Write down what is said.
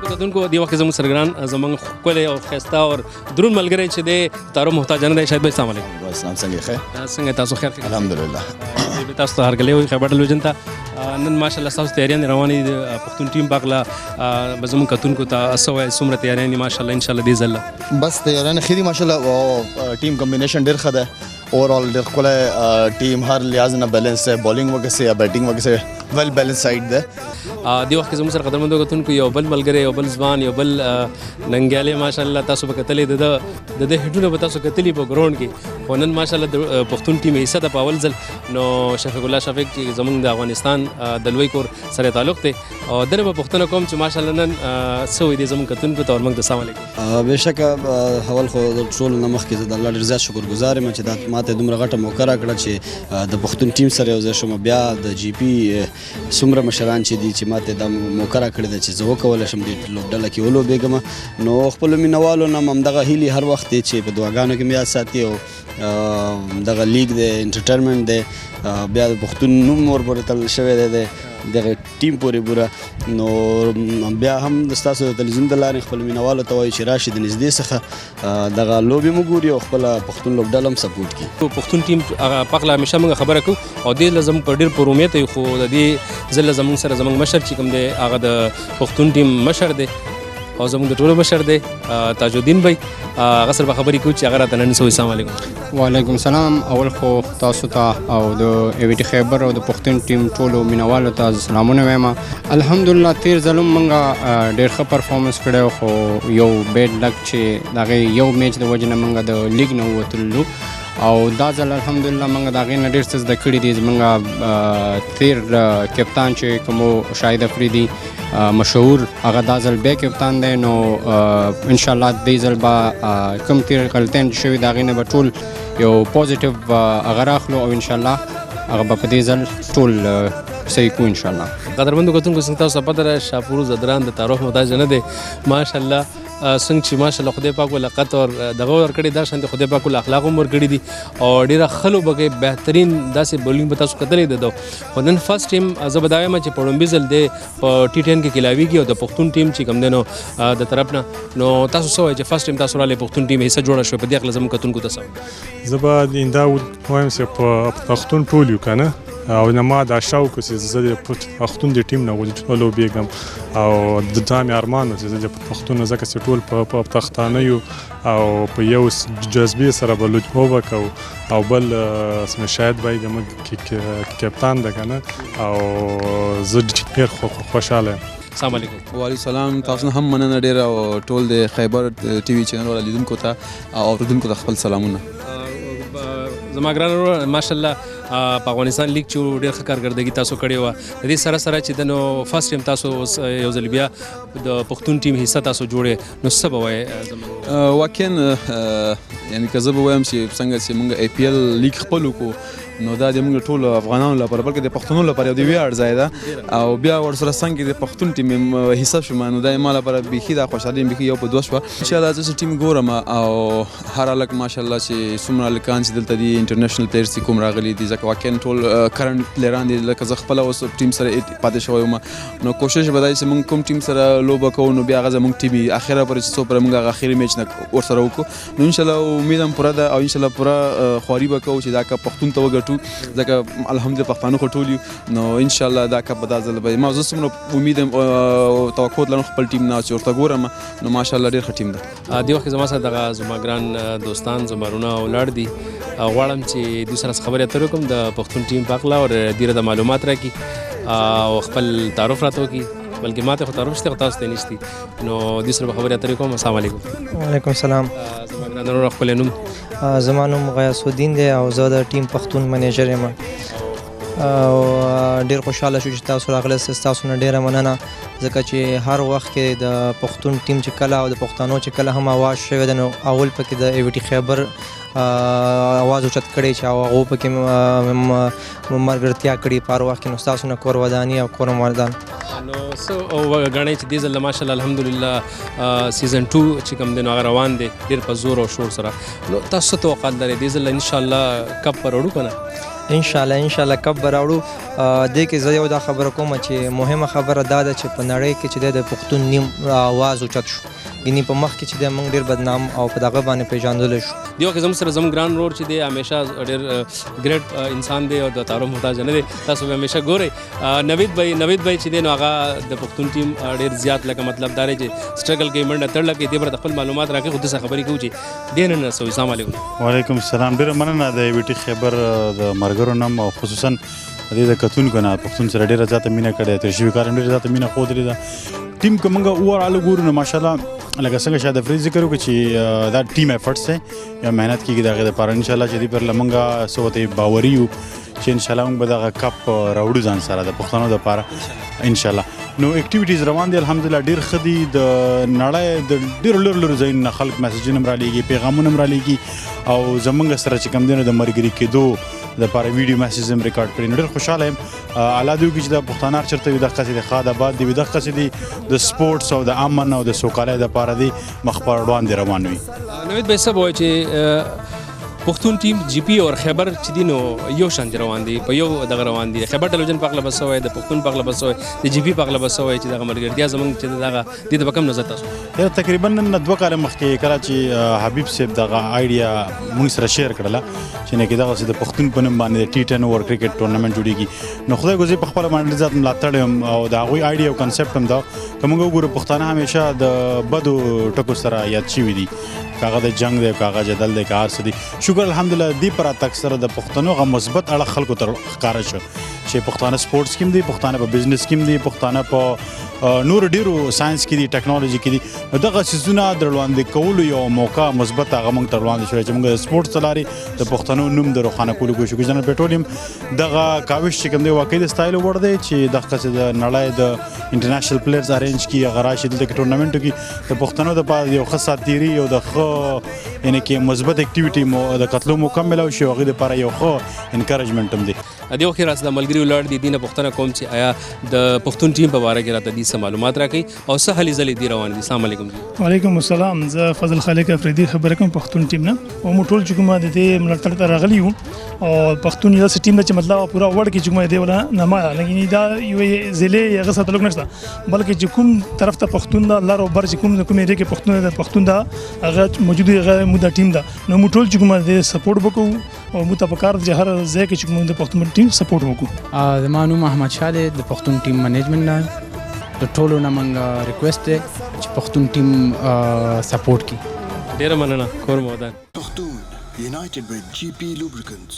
کتونکو دی وخت زموږ سرګران زموږ ښکلی او ښایسته او درون ملګری چې دی تعارف محتاج نه دی. شاهد بھائی السلام علیکم. السلام، څنګه ښه؟ څنګه تاسو؟ خیر؟ الحمدلله. تاسو ته هرکلی وي خیبر ټلویزیون ته. نن ماشاءالله ستاسو تیاریان روانې دي پښتون ټیم باغله، به زموږ کتونکو ته څه وایي، څومره تیاریان دي ماشاءالله ان شاء الله دې ځل؟ بس تیاریان ښې دي ماشاءالله، او ټیم کمبینیشن ډېر ښه دی. اوورال ډېر ښکلی ټیم، هر لحاظ نه بیلنس دی، بالینګ وکړي یا بیټینګ وکړي، ویل بیلنس سایډ دی. دې وخت کې زموږ سره قدرمندو کتونکو یو بل ملګری، یو بل ځوان، یو بل ننګیالی ماشاءالله. تاسو به کتلی د ده هټونه به تاسو کتلي په ګراونډ کې، خو نن ماشاءالله د پښتون ټیم حصه ده په اول ځل. نو شفیق الله شفیق چې زموږ د افغانستان د لوی کور سره تعلق دی، او دنه به پوښتنه کوم چې ماشاءالله نن څه وایي دې زموږ کتونکو ته. ورموږ ته السلام علیکم. بېشکه اول خو د ټولو نه مخکې زه د الله ډېر زیات شکرګزار یم چې دا ماته دومره غټه موقع راکړه چې د پښتون ټیم سره یو ځای شوم. بیا د جی پی څومره مشران چې دي چې ماته دا موقع راکړې ده چې زه وکولی شم دې لوبډله کې ولوبېږم، نو خپلو مینهوالو نه هم همدغه هیلې هر وخت دی چې په دعاګانو کې مې یاد ساتي، او دغه لیګ دی، انټرټینمنټ دی، بیا د پښتون نوم ورپورې تړل شوی دی دغه ټیم پورې پوره. نو بیا هم د ستاسو د تلویزیون د لارې خپل مینهوالو ته وایو چې راشي د نږدې څخه دغه لوبې مو ګوري او خپله پښتون لوبډله هم سپورټ کړي. پښتون ټیم هغه پخله همیشه موږ خبره کوو او دې له زموږ په ډېر پر امید یو، خو د دې ځل زموږ سره زموږ مشر چې کوم دی هغه د پښتون ټیم مشر دی او زموږ د ټولو مشر دی تاج الدین بھائی، هغه سره به خبرې کوو چې هغه راته نن څه وایي. السلام علیکم. وعلیکم سلام. اول خو تاسو ته او د ای وي ټي خیبر او د پښتون ټیم ټولو مینهوالو ته سلامونه وایم. الحمدلله تېر ځل هم موږ ډېر ښه پرفارمنس کړی، خو یو بیډ لک چې د هغې یو میچ د وجې نه موږ د لیګ نه ووتلو، او دا ځل الحمدلله موږ د هغې نه ډېر څه زده کړي دي. زموږ تېر کپتان چې کوم شاهد افریدي مشهور، هغه دا ځل بیا کپتان دی، نو انشاءالله دې ځل به کوم تېر غلطیان چې شوي د هغې نه به ټول یو پوزیټیو هغه راخلو، او انشاءالله هغه به په دې ځل ټول صحیح کوو انشاءالله. قدرمندو کتونکو څنګه تاسو ته پته ده شاپور ځدران د تعارف محتاج نه دی ماشاءالله. څنګه چې ماشاءالله خدای پاک ول قط اور دغه ورکړي، دا شان خدای پاک ول اخلاق هم ورکړي دي، او ډیره ښه لوبه کوي، بهترین داسې بولینګ به تاسو کتلې ده. خو نن فرست ټیم زه به دا وایم چې په لومړي ځل دی په ټي 10 کې کلاویږي او د پښتون ټیم چې کوم دی نو د طرف نه، نو تاسو څه وایئ چې فرست ټیم تاسو راغلئ پښتون ټیم حصه جوړه شوه، په دې هکله زموږ کتونکو ته څه وایئ؟ زه به اینده وایم چې په پښتون ټول یو که نه، او نه ما دا شوق چې زه د پښتون د ټیم نه ولوبېږم، او دا مې ارمان و چې زه د پښتون نه، ځکه چې ټول په پښتانه یو او په یو جذبې سره به لوبه کوو. او بل شاهد بای زموږ کپتان ده که نه، او زه ډېر خوشحاله یم. السلام علیکم. وعلیکم السلام. تاسو نه هم مننه ډېره، او ټول د خیبر ټي وي چینل والا لیدونکو ته او اورېدونکو ته خپل سلامونه. زما ګران وروره ماشاءالله په افغانستان لیګ چې ډېر ښه کارکردګي تاسو کړې وه، د دې سره سره چې د نو فرست ټیم تاسو اوس یو ځل بیا د پښتون ټیم حصه تاسو جوړې، نو څه به وایې زموږ؟ واقعا یعنې که زه به وایم چې څنګه چې موږ ای پي ایل لیګ خپل وکړو، نو دا د موږ ټولو افغانانو لپاره بلکې د پښتنو لپاره یو د ویاړ ځای ده، او بیا ورسره څنګه د پښتون ټیم حصه شوم، نو دا ما لپاره بیخي دا خوشحالي بیخي یو په دوه شوه. انشاءالله زه چې ټیم ګورم او هر هلک ماشاءالله چې څومره هلکان چې دلته دي انټرنیشنل پلیئرز چې کوم راغلي دي، ځکه واقعا ټول کرنټ پلیران دي، لکه زه خپله اوس ټیم سره پاتې شوی وم، نو کوشش به دا چې موږ کوم ټیم سره لوبه کوو نو بیا هغه زموږ ټیم وي، اخره پورې چې څو پورې موږ هغه اخري میچ نه ورسره وکړو، نو انشاءالله امید هم پوره ده، او انشاءالله پوره خواري به کوو چې دا کپ پښتون ته وګټو، ځکه الحمدلله پښتانه خو ټول یو، نو انشاءالله دا کپ به دا ځل به ما زه څومره امید توقع لرم خپل ټیم نه چې ورته ګورم، نو ماشاءالله ډېر ښه ټیم ده. دې وخت کې زما سره دغه زما ګران دوستان زما وروڼه ولاړ دي، غواړم چې دوی سره خبرې اترې وکړم د پښتون ټیم په هکله، او دوی راته معلومات راکړي او خپل تعارف راته وکړي، بلکې ما ته خو تعارف شته خو تاسو ته نشته، نو دوی سره به خبرې اترې کوم. السلام علیکم. وعلیکم السلام. زما ګران وروره خپل نوم؟ زما نوم غیاث الدین دی او زه د ټیم پښتون منیجر یم، او ډېر خوشحاله شو چې تاسو راغلی، ستاسو نه ډېره مننه، ځکه چې هر وخت کې د پښتون ټیم چې کله او د پښتنو چې کله هم اواز شوی دی، نو اول پکې د ای وي ټي خیبر اواز اوچت کړی چې هغو پکې ملګرتیا کړې په هر وخت کې، نو ستاسو نه کور وداني او کور ودان. نو څه ګڼئ چې دې ځل ماشاءالله الحمدلله سیزن 2 چې کوم دی نو هغه روان دی ډېر په زور او شور سره، نو تاسو څه توقعات لرئ دې ځل انشاءالله کپ به راوړو که نه؟ ان شاء الله، ان شاء الله کپ به راوړو. دې کې زه یو دا خبره کوم چې مهمه خبره دا ده چې په نړۍ کې چې د پښتون نیم آواز اوچت شو، یعنی په مخ کې چې دی موږ ډېر بدنام او په دغه باندې پېژندلی شو. دی وخت زموږ سره زموږ ګران ورور چې دی همیشه ډېر ګریټ انسان دی او د تعارف محتاج نه دی، تاسو به همیشه ګورئ، نوید بھائی. نوید بھائی چې دی نو هغه د پښتون ټیم ډېر زیات لکه مطلب دا دی چې سټرګل کوي، منډه تړله کوي. دی پر خپل معلومات راکړي، خو داسې خبرې کوو چې دی نن رسوي. السلام علیکم. وعلیکم السلام. ډېره مننه د وی ټي خیبر د مرګرو نم او خصوصا د دې د کتونکو نه. پښتون سره ډېره زیاته مینه کړې، تر شوي کار ډېره زیاته مینه ښودلې ده. ټیم که موږ اوورال وګورو نو ماشاءالله، لکه څنګه شاید افریدي ذکر وکړو چې دا ټیم افورټس دی یا محنت کېږي د هغې دپاره. انشاءالله چې دې پر له موږ څه ورته باوري یو چې انشاءالله موږ به دغه کپ راوړو ځان سره د پښتنو دپاره انشاءالله. نو اکټیویټیز روان دي، الحمدلله ډېر ښه دي. د نړۍ د ډېرو لرو لرو ځایونو نه خلک میسجونه هم رالیږي، پیغامونه هم رالیږي او زمونږ سره چې کوم دی نو د ملګري کېدو دپاره ویډیو میسج هم ریکارډ کړي. نو ډېر خوشحاله یم. الله دې وکړي چې د پښتانه هر چېرته وي دقسې د ښاد آباد دي وي، دقسې دي د سپورټس او د امن او د سوکالۍ دپاره دي مخ پر وړاندې روان وي. نوید بھائی صاحب وایي چې پښتون ټیم جی پی او خیبر چې دي نو یو شان دي روان دي، په یو دغه روان دي. خیبر ټلویزیون په خپل بس وای، د پښتون په خپل بس وای، د جی پی په خپل بس وای، چې دغه ملګرتیا زمونږ چې دغه دې ته په کوم نظر تاسو؟ یاره تقریبا نن 2 کاله مخکې کله چې حبیب صاحب دغه آیډیا موږ سره شیر کړله چې نه کې دغه د پښتون په نوم باندې ټي 10 اوور کرکټ ټورنمنټ جوړیږي، نو خدای ګوزي په خپل باندې زیات ملاتړ یم او د هغوی آیډیا او کنسپټ هم دا. که موږ وګورو پښتانه همیشه د بدو ټکو سره یاد شوي دي، که هغه د جنګ دی، که هغه جدل دی، که هر څه دی. شکر الحمدلله دې پر راتګ سره د پښتنو هغه مثبت اړخ خلکو ته ښکاره شو چې پښتانه سپورټس کې هم دي، پښتانه په بزنس کې هم دي، پښتانه په نور ډیرو ساينس کې دي، ټکنالوژي کې دي. نو دغه څیزونه د وړاندې کولو یو موقع مثبت هغه موږ ته وړاندې شوه چې موږ د سپورټس له لارې د پښتنو نوم د روښانه کولو کوشش وکړو. جنرال پټرولیم دغه کاوش چې کوم دی واقعي د ستایلو وړ دی چې دغسې د نړۍ د انټرنیشنل پلیئرز ارینج کړي، هغه راشي دلته کې ټورنمنټ وکړي، د پښتنو دپاره یو ښه ساتیري او د ښه یعنې کې مثبت اکټیویټي مو د کتلو موقع ملاو شي او هغې دپاره یو ښه انکریجمنټ هم دی. دې وخت کې راسره ملګري ولاړ دي، دې نه پوښتنه کوم چې آیا د پښتون ټیم په باره کې راته دې څه معلومات راکوي او څه هلې ځلې دي روان دي. السلام علیکم. وعلیکم السلام. زه فضل خالق افریدي خبره کوم پښتون ټیم نه، او موږ ټول چې کومه د دې ملاتړ ته راغلي یو. او پښتون یو داسې ټیم ده چې مطلب پوره وړ کې چې کومه دی ولا نه ما لکه دا یو ضلع یا هغه سره تعلق نشته، بلکې چې کوم طرف ته پښتون ده، لر او بر چې کوم کوم ایریا کې پښتون ده، پښتون ده هغه موجود دی، هغه موږ د ټیم ده. نو موږ ټول چې کومه د سپورټ وکړو او موږ ته په کار ده چې هر ځای کې چې کوم د پښتون ټیم سپورټ وکړو. زما نوم احمد شاه دی، د پښتون ټیم منیجمنټ نه. د ټولو نه موږ ریکویسټ دی چې پښتون ټیم سپورټ کړي. ډېره مننه، کور مو ودان. پښتون United with GP Lubricants.